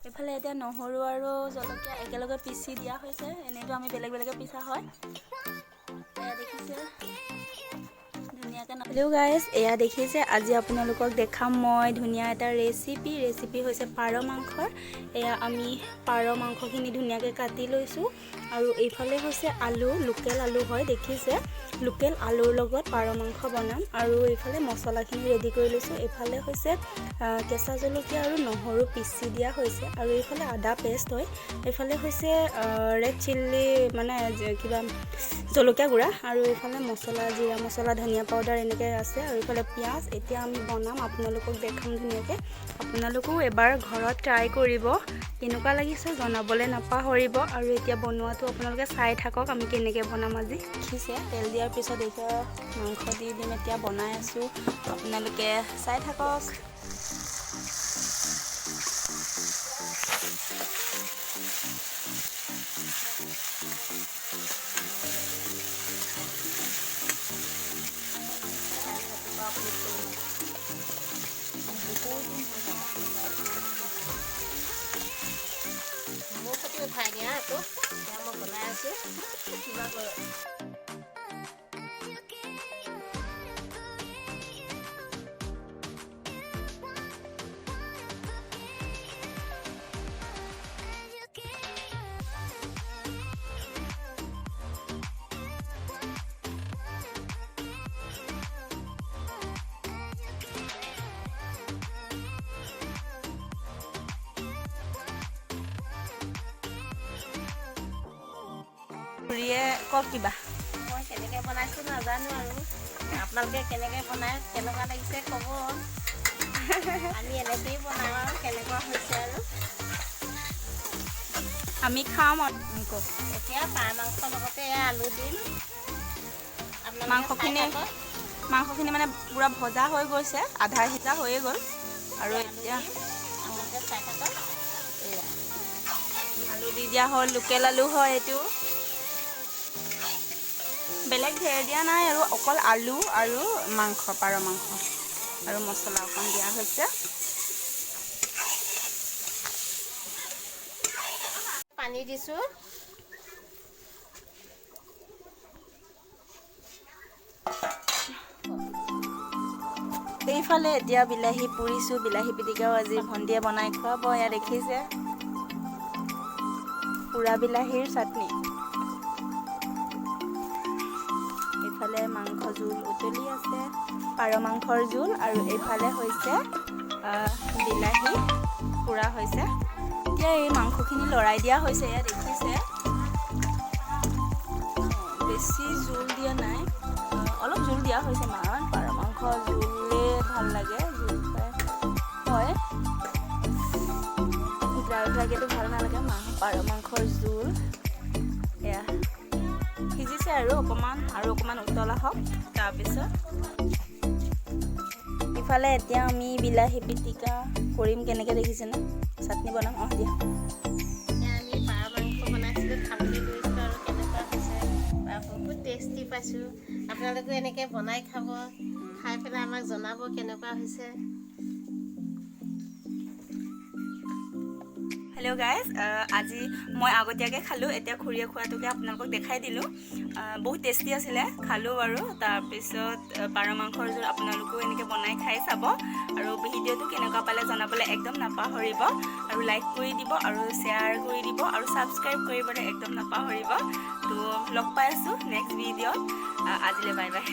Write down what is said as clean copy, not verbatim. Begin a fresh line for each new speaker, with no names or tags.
এইফালে এতিয়া নহৰু আৰু জলকীয়া একেলগে পিচি দিয়া হৈছে। এনেইতো আমি বেলেগ বেলেগে পিচা হয়। এয়া দেখিছে ধুনীয়াকৈ। হেল্ল' গাইজ, এয়া দেখিছে, আজি আপোনালোকক দেখাম মই ধুনীয়া এটা ৰেচিপি। ৰেচিপি হৈছে পাৰ মাংসৰ। এয়া আমি পাৰ মাংসখিনি ধুনীয়াকৈ কাটি লৈছোঁ আৰু এইফালে হৈছে আলু, লোকেল আলু হয়, দেখিছে। লোকেল আলুৰ লগত পাৰ মাংস বনাম আৰু এইফালে মছলাখিনি ৰেডি কৰি লৈছোঁ। এইফালে হৈছে কেঁচা জলকীয়া আৰু নহৰু পিচি দিয়া হৈছে আৰু এইফালে আদা পেষ্ট হয়। এইফালে হৈছে ৰেড চিল্লি, মানে কিবা জলকীয়া গুড়া আৰু এইফালে মছলা, জিৰা মছলা, ধনিয়া পাউডাৰ এনেকৈ আছে আৰু এইফালে পিঁয়াজ। এতিয়া আমি বনাম, আপোনালোকক দেখাম ধুনীয়াকৈ। আপোনালোকেও এবাৰ ঘৰত ট্ৰাই কৰিব, কেনেকুৱা লাগিছে জনাবলৈ নাপাহৰিব। আৰু এতিয়া বনোৱাটো আপোনালোকে চাই থাকক, আমি কেনেকৈ বনাম আজি। দেখিছে, তেল দিয়াৰ পিছত এতিয়া মাংস দি দিম। এতিয়া বনাই আছোঁ, আপোনালোকে চাই থাকক।
মোৰ সৈতে উঠাই দিয়া আকৌ। এতিয়া মই বনাই আছোঁ কিবা।
খুৰীয়ে কওক কিবা।
মই কেনেকৈ বনাইছোঁ নাজানো আৰু আপোনালোকে কেনেকৈ বনায়, কেনেকুৱা লাগিছে ক'ব। আমি এনেকৈয়ে বনাওঁ আৰু কেনেকুৱা হৈছে আৰু
আমি খাম। কওক।
এতিয়া পাৰ মাংসৰ লগতে এয়া আলু দিম। আপোনালোকে
মাংসখিনি
চাই থাকক।
মাংসখিনি মানে পূৰা ভজা হৈ গৈছে, আধা সিজা হৈয়ে গ'ল আৰু
আলু
এতিয়া
দিম। আপোনালোকে চাই থাকক এয়া।
আলু দি দিয়া হ'ল। লোকেল আলু হয় এইটো, বেলেগ ঢেৰ দিয়া নাই আৰু অকল আলু আৰু মাংস, পাৰ মাংস আৰু মছলা অকণ দিয়া হৈছে।
পানী দিছোঁ।
এইফালে এতিয়া বিলাহী পুৰিছোঁ। বিলাহী পিটিকাও আজি ভণ্টিয়ে বনাই খুৱাব। এয়া দেখিছে, পোৰা বিলাহীৰ চাটনি। এইফালে মাংস জোল উতলি আছে, পাৰ মাংসৰ জোল, আৰু এইফালে হৈছে বিলাহী পোৰা হৈছে। এতিয়া এই মাংসখিনি লৰাই দিয়া হৈছে। এয়া দেখিছে, বেছি জোল দিয়া নাই, অলপ জোল দিয়া হৈছে। পাৰ মাংস জোলে ভাল লাগে, জোল খাই হয়, ড্ৰাই ড্ৰাইকেতো ভাল নালাগে। পাৰ মাংসৰ জোল এয়া সিজিছে আৰু অকণমান, আৰু অকণমান উতলা হওক তাৰপিছত। ইফালে এতিয়া আমি বিলাহী পিটিকা কৰিম। কেনেকৈ দেখিছেনে, চাটনি বনাম। অঁ দিয়া।
এতিয়া আমি পাৰ মাংস বনাইছিলোঁ, খাবলৈ লৈছোঁ আৰু কেনেকুৱা হৈছে বা বহুত টেষ্টি পাইছোঁ। আপোনালোকেও এনেকৈ বনাই খাব, খাই পেলাই আমাক জনাব কেনেকুৱা হৈছে।
হেল্ল' গাইজ, আজি মই আগতীয়াকৈ খালোঁ, এতিয়া খুৰীয়ে খোৱাটোকে আপোনালোকক দেখাই দিলোঁ। বহুত টেষ্টি আছিলে, খালোঁ বাৰু। তাৰপিছত পাৰ মাংসৰ জোল আপোনালোকেও এনেকৈ বনাই খাই চাব আৰু ভিডিঅ'টো কেনেকুৱা পালে জনাবলৈ একদম নাপাহৰিব আৰু লাইক কৰি দিব আৰু শ্বেয়াৰ কৰি দিব আৰু ছাবস্ক্ৰাইব কৰিবলৈ একদম নাপাহৰিব। তো লগ পাই আছোঁ নেক্সট ভিডিঅ'ত। আজিলৈ বাই বাই।